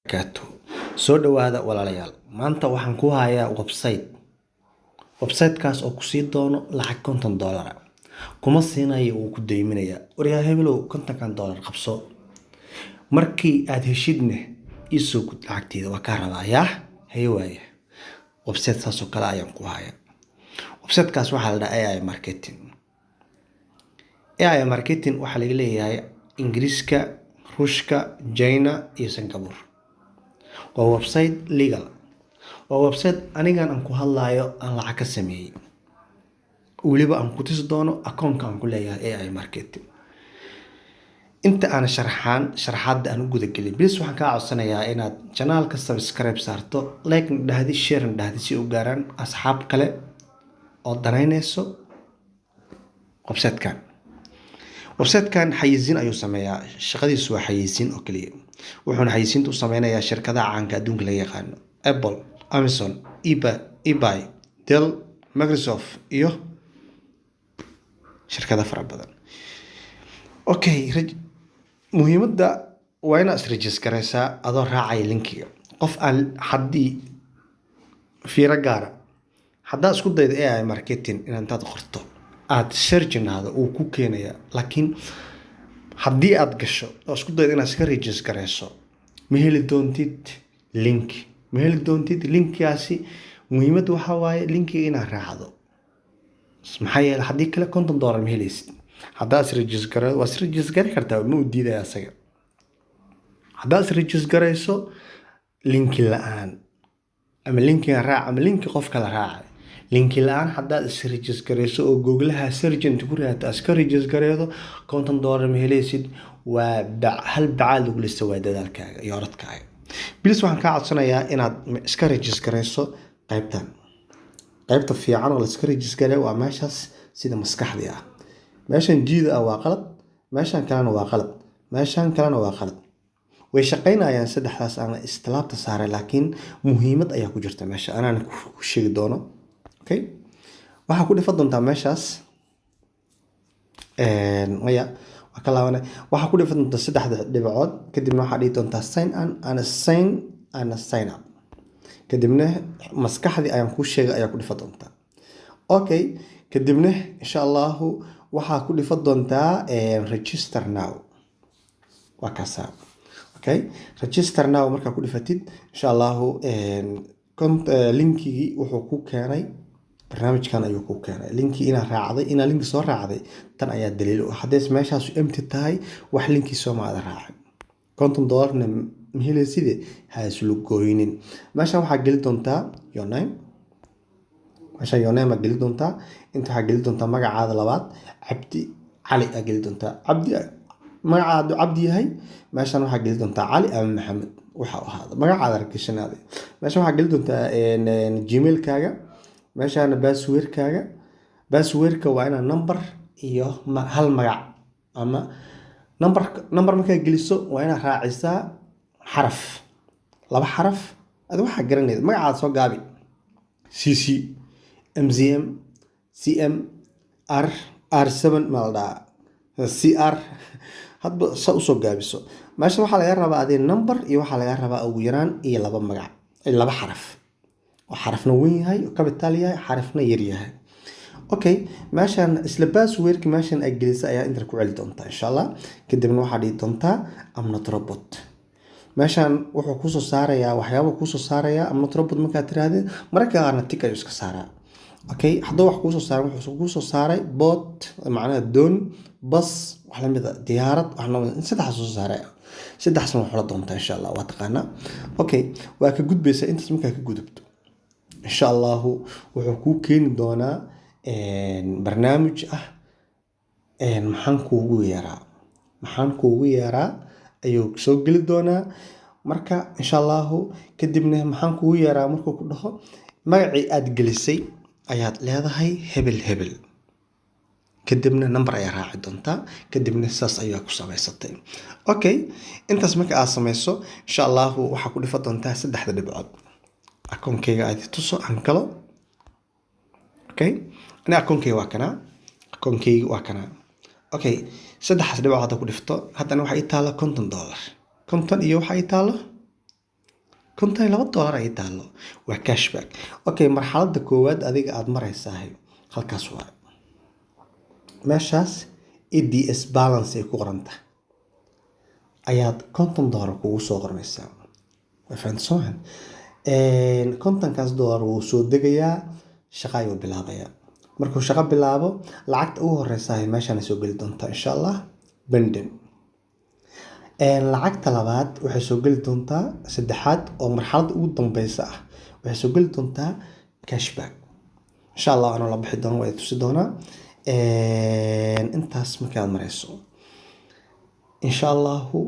Barakaatuh. Soo dhawaada, walaalayaal. Maanta waxaan ku hayaa website. Website-kaas oo ku sii doono lacag $50 ah. Kuma siinayo, wuu ku deyminayaa. Waryaa hebelow, $50-kan qabso. Markii aad heshidne ii soo gud lacagteeda, waa kaa rabaa yaa haye waaye. Website saas oo kale ayaan ku hayaa. Website-kaas waxaa la dhahaa AI Marketing. AI Marketing waxaa laga leeyahay Ingiriiska, Ruushka, China iyo Singapore. Waa website legal. Waa website anigan aan ku hadlayo aan lacag ka sameeyay. Weliba aan ku tusi doono akoonka aan ku leeyahay AI Marketing. Inta aan sharxaan sharaxaadda aan u guda gelin, please, waxaan kaa codsanayaa inaad channel-ka subscribe saarto, like na dhahdi, share na dhahdi, si u gaaraan asxaab kale oo danaynayso website-kan. Website-kan xayeysiin ayuu sameeyaa. Shaqadiisu waa xayeysiin oo kaliya. Wuxuuna xayeysiinta u sameynayaa shirkadaha caanka adduunka laga yaqaano: Apple, Amazon, eBay, Dell, Microsoft iyo shirkado fara badan. Okay, muhiimadda waa inaad is register gareysaa adoo raacaya linkiga. Qof aan haddii fiiro gaara haddaad isku daydo AI Marketing inaad intaad qorto aad search nahdo, uu ku keenayaa. Laakiin haddii aad gasho oo isku daydo inaad iska register gareyso, ma heli doontid link. Ma heli doontid linkigaasi. Muhiimaddu waxaa waaye linkiga inaad raacdo. Maxaa yeelay, haddii kale $50 ma helaysid. Haddaad is register gare, waa is register gari kartaa, ma u diidaya asaga. Haddaad is register gareyso linki la'aan, ama linkiga raac ama linki qofka la raacay, linki la'aan haddaad is register gareyso oo Googlaha search inta ku raadto aad iska register gareedo, $50 ma helaysid. Waa hal bacaad lagu lista waa dadaalkaaga iyo orodkaaga. Please, waxaan kaa codsanayaa inaad iska register gareyso qaybtan. Qaybta fiican oo la iska register gareeyo waa meeshaas sida maskaxdii ah. Meeshan jiida ah waa qalad, meeshan kalena waa qalad, meeshan kalena waa qalad. Way shaqaynayaan saddexdaas aan istilaabta saaray, laakiin muhiimad ayaa ku jirta meesha anaan ku sheegi doono. Okay, waxaa ku dhifan doontaa meeshaas. Maya, waa ka laabanay. Waxaa ku dhifan doontaa saddexda dhibcood, kadibna waxaa dhihi doontaa sign in and sign and sign up. Kadibna maskaxdii ayaan kuu sheegay ayaa ku dhifan doontaa. Okay, kadibna insha Allahu waxaa ku dhifan doontaa register now. Waa kaasaa. Okay, register now markaa ku dhifatid, insha Allahu linkigii wuxuu ku keenay, barnaamijkan ayuu ku keenay. Linkii inaad raacday, inaad linki soo raacday, tan ayaa daliil u ah. Hadday meeshaas empty tahay, wax linkii sooma aada raacin, $50-na ma helayside. Ha islu gooynin. Meeshan waxaa geli doontaa your name. Meeshan your name aa geli doontaa. Inta waxaa geli doontaa magacaada labaad, Cabdi Cali aa geli doontaa. Cabdi magacaada hadduu Cabdi yahay, meeshan waxaa geli doontaa Cali ama Maxamed, waxa u ahaado magacaada gashanaada. Meeshan waxaa geli doontaa Gmailkaaga. Meeshaana passwordkaaga. Passwordka waa inaa number iyo hal magac ama number. Number markaa geliso, waa inaad raacisaa xaraf, laba xaraf, adi waxaa garanayda. Magacaada soo gaabi: CC, MCM, CM, R, R7 ma la dhahaa, CR, hadba sa usoo gaabiso. Meesha waxaa laga rabaa adi number iyo waxaa laga rabaa ugu yaraan iyo laba magac, laba xaraf, oo xarafna weyn yahay oo capital yahay, xarafna yar yahay. Okay, meeshaan isla passwordki meeshan ay gelisay ayaa inta ku celi doontaa, insha Allah. Kadibna waxaa dhihi doontaa "I'm not robot". Meeshaan wuxuu kusoo saarayaa, waxyaaba kusoo saarayaa "I'm not robot" markaad tirahdid. Mararka qaarna tick ayuu iska saaraa. Okay, hadduu wax kuusoo saaray, wuxuu kuusoo saaray boat, macnaha doon, bas, wax lamid a, diyaarad, wax lamid a. Saddexdaas soo saaray, saddexdaasna waa xula doontaa, insha Allah. Waa taqaanaa. Okay, waa ka gudbaysaa. Intaas markaa ka gudubto, insha Allahu wuxuu kuu keeni doonaa barnaamij ah "Maxaan kuugu yeeraa?" "Maxaan kuugu yeeraa?" ayuu soo geli doonaa. Marka insha Allahu kadibna "Maxaan kuugu yeeraa?" markuu ku dhaho, magacii aad gelisay ayaad leedahay, hebel hebel, kadibna number ayaa raaci doontaa. Kadibna saas ayaa ku samaysatay. Okay, intaas marka aad samayso, insha Allahu waxaa ku dhifa doontaa saddexda dhibcood. Akoonkeyga aad tuso aan galo. Okay, ani akoonkeyga waa kanaa, akoonkeyga waa kanaa. Okay, saddexdaas dhibcood hadda ku dhifto. Haddana waxaa ii taalo $50, konton iyo waxaa ii taalo. $52 ay taalo, waa cashback. Okay, marxaladda koowaad adiga aad maraysahay halkaas waa meeshaas ADS balance ay ku qoran tahay ayaad $50 kugu soo qormaysaa. Waa fahamtay soo maahan? 50-kaas dollar wuu soo degayaa, shaqa ayuu bilaabayaa. Markuu shaqo bilaabo, lacagta ugu horeysa meeshaan soo geli doontaa, insha Allah, pending. Lacagta labaad waxay soo geli doontaa, saddexaad oo marxaladda ugu dambeysa ah, waxay soo geli doontaa cashback, insha Allah. Anoo la bixi doono waa tusi doonaa. Intaas markaad mareyso, insha Allahu,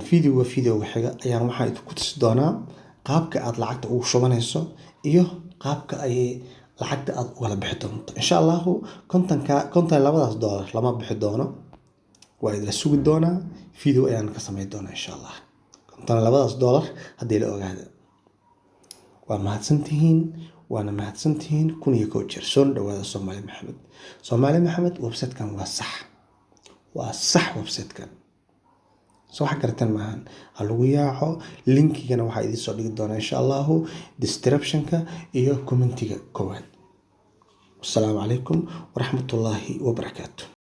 videoga xiga ayaan waxaan idinku tusi doonaa qaabka aad lacagta ugu shubanayso iyo qaabka ay lacagta aad ugala bixi doonto, insha Allahu. 50-ka, $52-daas lama bixi doono, waa idila sugi doonaa. Video ayaan ka sameyn doonaa, insha Allah, $52-daas haddii la ogaado. Waa mahadsantihiin, waana mahadsantihiin 1001 jeer. Soo dhawaada Soomaali Maxamed. Soomaali Maxamed, website-kan waa sax, waa sax website-kan. Soo wax garateen maahan? Ha lagu yaaco. Linkigana waxaa idiin soo dhigi doonaa, insha Allahu, description-ka iyo comment-iga koowaad. Wasalaamu calaykum waraxmatullaahi wabarakaatu.